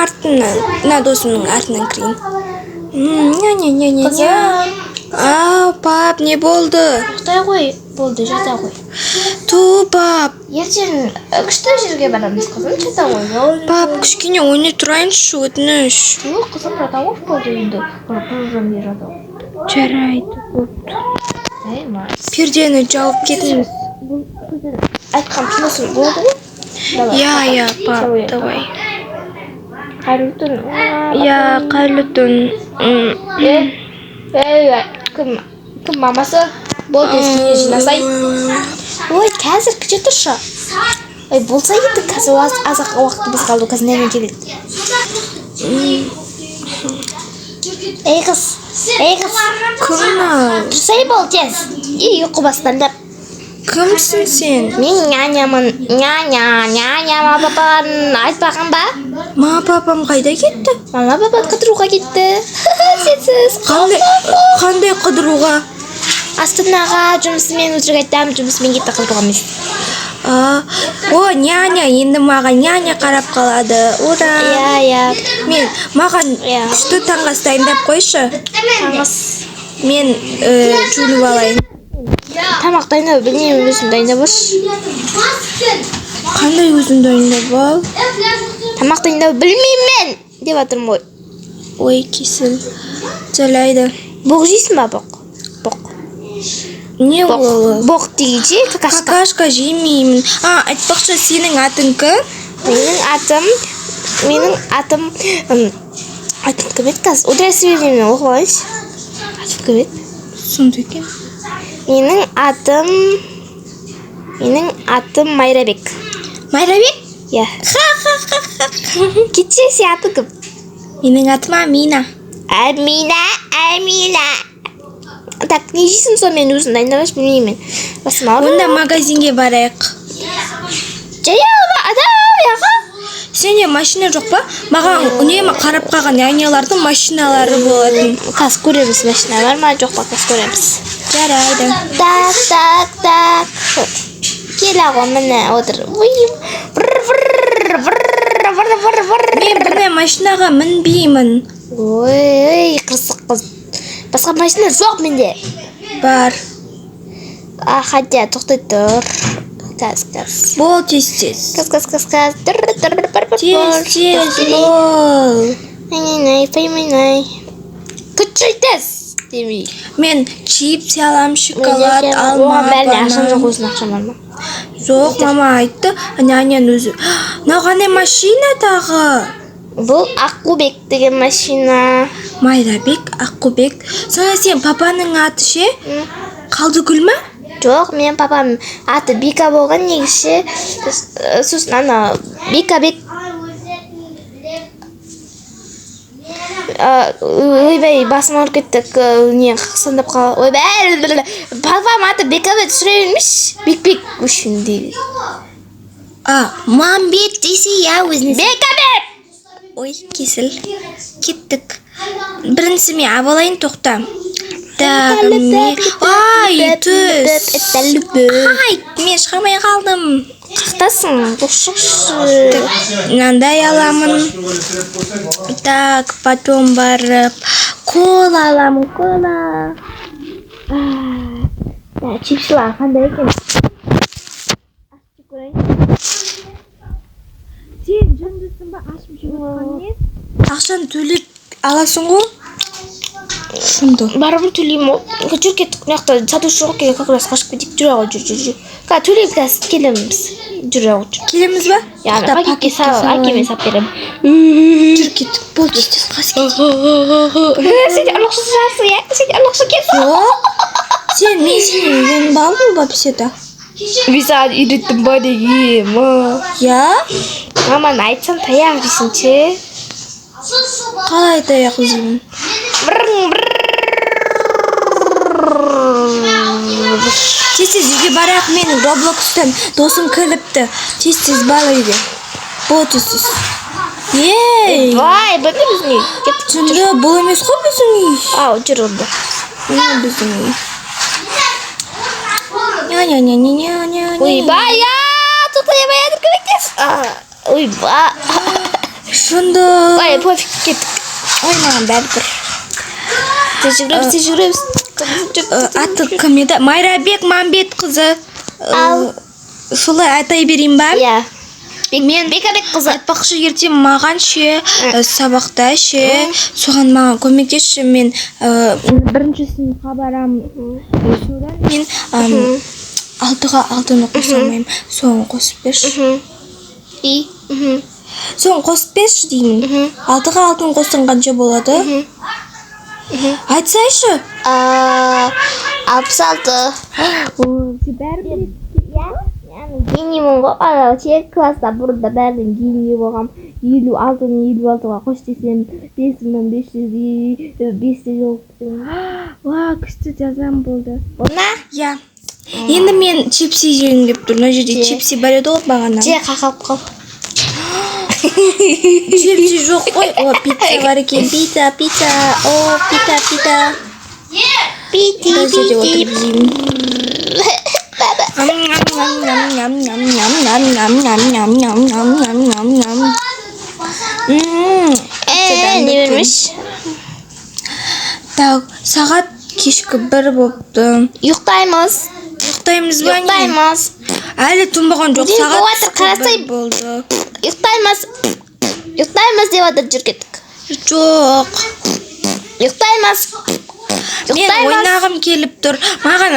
Артынан, мына досымның артынан кірейін. Ня ня ня ня ня. Қызым. Ау, пап, не болды? Ұйықтай ғой, болды, жата ғой. Ту, пап. Ертең күшті жерге барамыз, қызым, жата ғой. Пап, кішкене ойнай тұрайыншы, өтініш. Жоқ, қызым, жата ғой, болды енді. Бір жата ғой. Жарайды, бопты. Ей, ма. Пердені жауып кетіңіз. Айтқан тынысың болды ғой. Давай. Иә, иә, пап, давай. Қайырлы түн. Иә, қайырлы түн. Ей, кім, кім мамасы? Болды, есіңе жинасай. Ой, қазір күте тұршы. Ой, болса енді, қазір аз ақ уақытымыз қалды, қазір няня келеді. Ей, қыз, ей, қыз. Кім мынау? Тұрсай, бол тез. Ей, ұйқы бастан. Кімсің сен? Мен нянямын, няня, няня. Мама, папаң айтпаған ба? Мама, папам қайда кетті? Мама, папа қыдыруға кетті сенсіз. Қандай қыдыруға? Астанаға жұмысымен, өтірік айтамын, жұмысымен кетті, қыдыруға емес. А, о, няня, енді маған няня қарап қалады. Ура! Иә, иә. Мен маған Иә. күшті таңғы ас дайындап қойшы. Таңғы ас. Мен жуынып алайын. Тамақ дайындау білмеймін, өзің дайындап алшы. Қандай өзің дайындап ал? Тамақ дайындау білмеймін мен деп жатырмын ғой. Ой, кесіл. Жарайды. Боқ жейсің ба, боқ, боқ? Не Боқ. ол? Боқ дегенше, какашка. Какашка жемеймін. А, айтпақшы, сенің атың кім? Менің атым, атым кім еді? Қазір удостоверениені оқып алайыншы, атым кім еді? Сонда екен. Менің атым Майрабек. Майрабек? Иә. Кетші, сен атың кім? Менің атым Амина. Әмина, Әмина. Так, не жейсің сонымен, өзің дайындап алшы, білмеймін мен, басым ауырып. Онда магазинге барайық. Жаяу ма адам яға? Сенде машина жоқ па? Маған үнемі қарап қалған нянялардың машиналары болатын. Қазір көреміз, машина бар ма, жоқ па, қазір көреміз. Жарайды. Так, так, так, келе ғой, міне отыр. Ой, вр вр вр вр вр вр. Мен бұндай машинаға мінбеймін. Ой, қырсық қыз, басқа машина жоқ менде. Бар. А, хотя, тоқтай тұр, қазір, қазір. Бол, тез, тез. Қазір, қазір, қазір, қазір, тұр, тұр, бір, бір. Тез, тез бол. Най, най, най, най, күтші, тез демей. Мен чипсы алам, шоколад, алма, Оған бәріне ақшам жоқ. банан. Өзінің ақшам бар ма? Жоқ, мама айтты, няняның өзі. Мынау қандай машина тағы? Бұл Аққубек деген машина. Майрабек, Аққубек. Сонда сен папаның аты ше? Қалдыгүл ма? Жоқ, менің папам аты Бика болған негізі. Сосын ана Бикабек. Ойбай, басым ауырып кетті. Не қақсаңдап қал. Ойбай, папам аты Бекабек, сұрай бермеші, Бек, Бек үшін дейді. А, Мамбет десе, иә, өзіне. Бекабек. Ой, кесіл. Кеттік. Бірінші мен алып алайын, тоқта. Так, мен. Ай, түс. Это любовь. Ай, мен шыға алмай қалдым. Қақтасың, бос шықшы. Так, мынандай аламын. Так, потом барып кола аламын, кола. Чипсылар қандай екен? Сен жындысың ба, ашып жеп жатқан не? Ақшаны төлеп аласың ғой. Шынды. Барыбір төлеймін ғой. Жүр, кеттік, мына жақта сатушы жоқ екен, как раз қашып кетейік. Жүре ғой, жүр, жүр, жүр, қазір төлеймін, қазір келеміз, жүре ғой, жүр. Келеміз ба? Яғни Тоқта, пакетке пакетке сал, салайын. Әкеме салып беремін. Жүр, кеттік. Бол, тез, тез, қазір кетейік. Сен де ұрлықшы шығарсың, иә? Сен де ұрлықшы екенсің. Жоқ. Сен, мен сенен үйреніп алдым вообще-то. Мен саған үйреттім ба деген? Иә? Маманы айтсам, таяқ жейсің ше. Қалай таяқ жеймін? Брың, Тез, тез үйге барайық, менің Роблокстан досым кіріпті. Тез, тез бар үйге. Бол, тез, тез. Ей! Вай, бұл не, біздің үй? Кеттік. Жынды, бұл емес қой біздің үй. Ау, жүр онда. Міне біздің үй. Ня-ня-ня-ня-ня-ня. Ойбай, а, тоқтай алмай жатыр, көмектес. А, ойбай. Шынды. Ой, пофиг, кеттік. Ой, маған бәрібір. Тез жүгіреміз, тез жүгіреміз. Аты кім еді? Майрабек Мамбетқызы. Ал. Солай атай берейін ба? Иә. Мен Бекабек қызы. Айтпақшы, ертең маған ше, сабақта ше, соған маған көмектесші. Мен бірінші сыныпқа барамын. Содан мен алтыға алтыны қоса алмаймын, соны қосып берші. И. Соны қосып берші деймін. Алтыға алтыны қоссаң, қанша болады? Айтсайшы. 66. Бәрі біледі. Иә, мен гениймін ғой. Анау ше, класста бұрында бәрінен гений болғам. 56-ны 56-ға қош десем, 5505-те жоқ. Уа, күшті жазам болды. Мына? Иә, енді мен чипси жегім келіп тұр. Мына жерде Же. чипси бар еді ғой бағана. Же, қақалып қал. Чипси жоқ қой. О, пицца бар екен. Пицца, пицца, о, пицца, пицца. Пити, Мына жерде пити. отырып жеймін. Ням, ням, ням, ням, ням, ням, ням, ням, ням, ням, ням, ням, ням. Не бермеш? Так, сағат кешкі 1 болыпты. Ұйықтаймыз. Ұйықтаймыз ба, не? Ұйықтаймыз. Әлі түн болған жоқ. Ден Сағат болып жатыр, түскі 1 қарасай. болды. Ұйықтаймыз. Ұйықтаймыз деп жатыр, жүр, кеттік. Жоқ. Ұйықтаймыз. Мен Ұйықтаймыз. ойнағым келіп тұр. Маған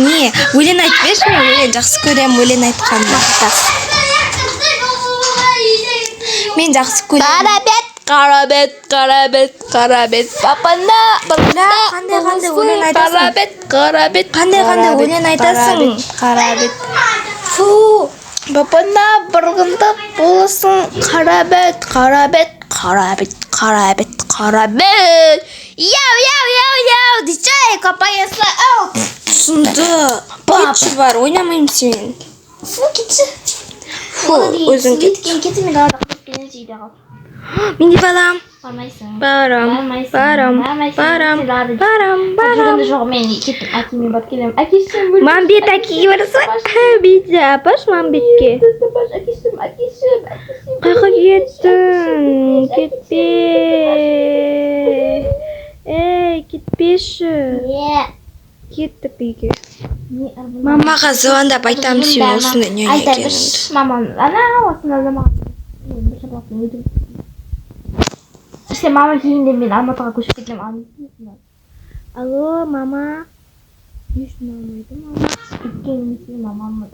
не, өлең айтып берші. Мен өлең жақсы көремін, өлең айтқанды. Мен жақсы көремін. Қарабет, қарабет, қарабет, қарабет. Папана, Ля, қандай қандай өлең айтасың? Қарабет, қарабет. Қандай қандай өлең айтасың? Қарабет. Фу. Папана бұрғында боласың. Қарабет, қарабет, қарабет, қарабет, қарабет. Яу, яу, яу, яу. Диджей компаниясы. Ау. Түсінді. Кетші, бар, ойнамаймын сенімен. Фу, кетші. Фу, өзің кет. Кеткен кеті, мен далада қалып кетемін, үйде қал. Мен де балам. Бармайсың. Барам. Бармайсың. Барам. Бармайсың. Барам. Сен далада Барам. Барам. Жүргенде жоқ, мен кеттім, әкеме барып келемін. Әкешім, Мамбет әкеге барасың ба? Бүйтсе, апаршы Мамбетке. Әкешім, әкешім, әкешім. Қайқа кеттің? Кетпе. Ей, кетпеші. Не? Кеттік үйге. Мамаға звондап айтамын сен осындай няня Айта екеніңді. берші, мамам. Ана, осында маған. Мен бір шапалақпен өлтіріп. Сен мама келгенде мен Алматыға көшіп кетемін. Ал не істейсің? Алло, мама. Не үшін алмайды мама? Өйткені мен мамаммын.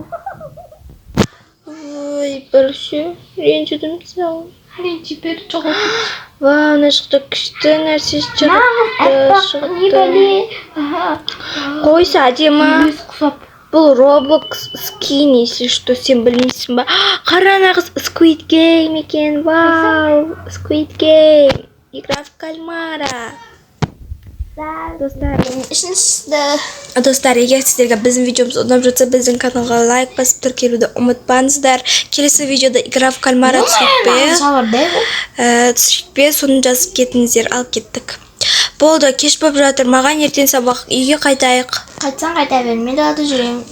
Ой, бірше ренжідім саған. Ренжіп жоқ. Вау, мына жақта күшті нәрсе шығыпты. Нағыз аппақ не Шығыпты. бәле. Қойса, әдемі. Өз құсап. Бұл Roblox скин, если что, сен білмейсің ба? Қара, нағыз Squid Game екен. Вау, Squid Game. Игра в кальмара. Достар, Үшіншісі. Достар, егер сіздерге біздің видеомыз ұнап жатса, біздің каналға лайк басып, тіркелуді ұмытпаңыздар. Келесі видеода игра в кальмара түсіріп пе? Шалбар бе? Түсіріп пе, соны жазып кетіңіздер. Ал кеттік. Болды, кеш болып жатыр. Маған ертең сабақ. Үйге қайтайық. Қайтсаң қайта бер, мен далада жүремін.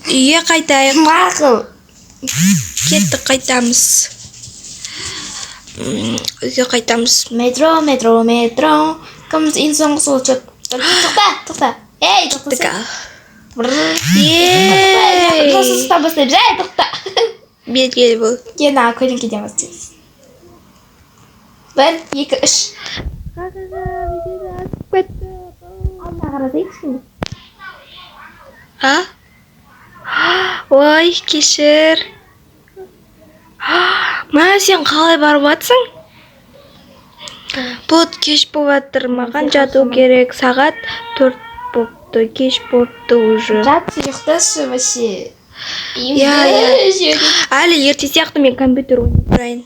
Үйге қайтайық. Мақұл. Кеттік, қайтамыз. Үйге қайтамыз. Метро, метро, метро. Кім ең соңғы сол чөп. Тоқта, тоқта. Ей, Кеттік. тоқтаса. Ал. Ей! Тоқта, бастаймыз. Ей, тоқта. Бергел бол. Ена, көлеңкеден бастаймыз. Бір, екі, үш. Алдына қарасай кішкене. А? Ой, кешір. Мә, сен қалай барып жатсың? Болды, кеш болып жатыр. Маған жату керек. Сағат 4 болыпты. Кеш болыпты уже. Жат, ұйықташы вообще. Иә, иә. Әлі ерте сияқты, мен компьютер ойнап тұрайын.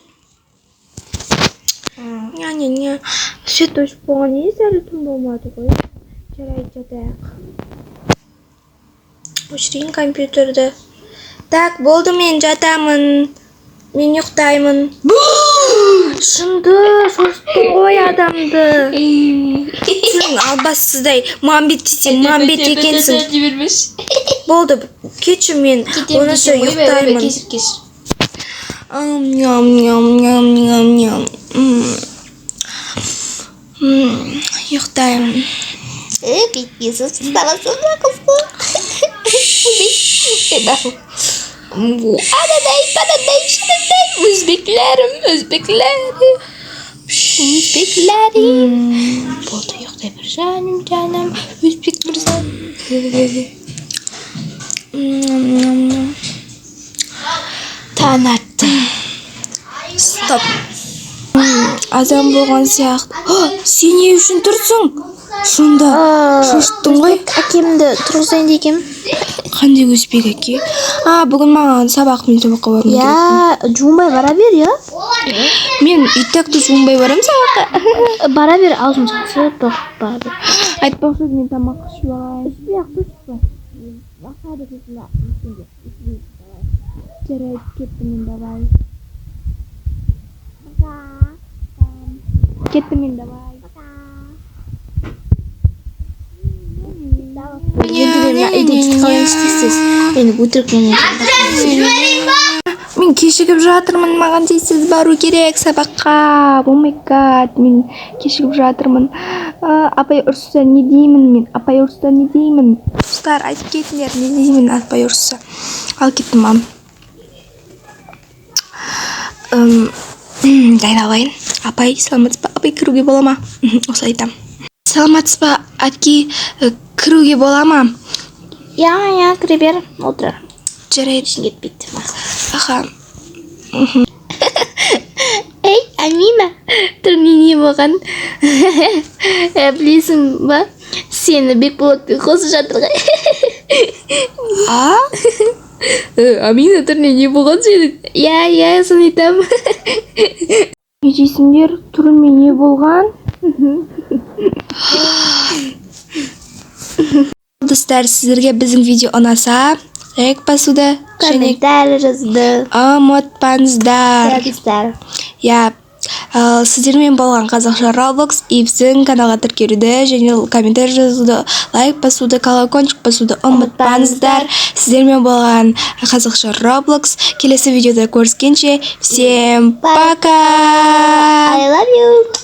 Не, не, не. Свет өшіп болған емес, әлі түн болмады ғой. Жарайды, жатайық. Өшірейін компьютерді. Так, болды, мен жатамын. Мен ұйықтаймын. Шынды, шошыттың ғой адамды. Сен албастыдай Мамбет десең, Мамбет екенсің. Жібермеш. Болды, кетші, мен Кетемін, онысы кетемін. Ойбай, ойбай, ұйықтаймын. кешір, кешір. Ням, ням, ням, ням, ням. Ұйықтаймын. Бүйтпесін, ұстағансың ба, қыз ғой. Анадай, панадай, шанадай, өзбеклерім, өзбеклерім. Өзбеклерім. Болды, ұйықтай бер, жаным, жаным, өзбек мырза. Ням, ням, ням. Таң атты. Стоп. Азан болған сияқты. О, сен не үшін тұрсың? Сонда шошыттың ғой. Әкемді тұрғызайын дегем. Қандай өзбек әке? А, бүгін маған сабақ, мен сабаққа баруым керек. Иә, жуынбай бара бер, иә. Мен и так та жуынбай барамын сабаққа. Бара бер, аузым сасып тоқ, бара бер. Айтпақшы, мен тамақ ішіп алайын. Ішпей ақ тұршы. Жарайды, кеттім мен, давай. Кеттім мен, давай. Енді мен мына үйден кетіп қалайыншы тез. Мені өтірік менен. Мен кешігіп жатырмын, маған тез тез бару керек сабаққа. Oh my God, мен кешігіп жатырмын. Апай ұрысса, не деймін мен? Апай ұрысса, не деймін? Достар, айтып кетіңдер, не деймін апай ұрысса? Ал кеттім, мам. Дайындалайын. Апай, саламатсыз ба? Апай, кіруге бола ма? Осылай айтамын. Саламатсыз ба, әке, кіруге бола ма? Иә, кіре бер, отыр. Жарайды. Ішің кетпейді. Аха. Ей, Амина, түріңе не болған? Білесің ба? Сені Бекболатпен қосып жатыр ғой. А? Амина, түріне не болған сенің? Иә, соны айтамын. Не дейсіңдер? Түріме не болған? Достар, сіздерге біздің видео ұнаса, лайк басуды және Комментарий жазды. ұмытпаңыздар. Достар. Иә, ал сіздермен болған Қазақша Roblox, и біздің каналға тіркелуді және комментарий жазуды, лайк басуды, колокольчик басуды ұмытпаңыздар. Сіздермен болған Қазақша Roblox. Келесі видеода көріскенше, всем пока! I love you.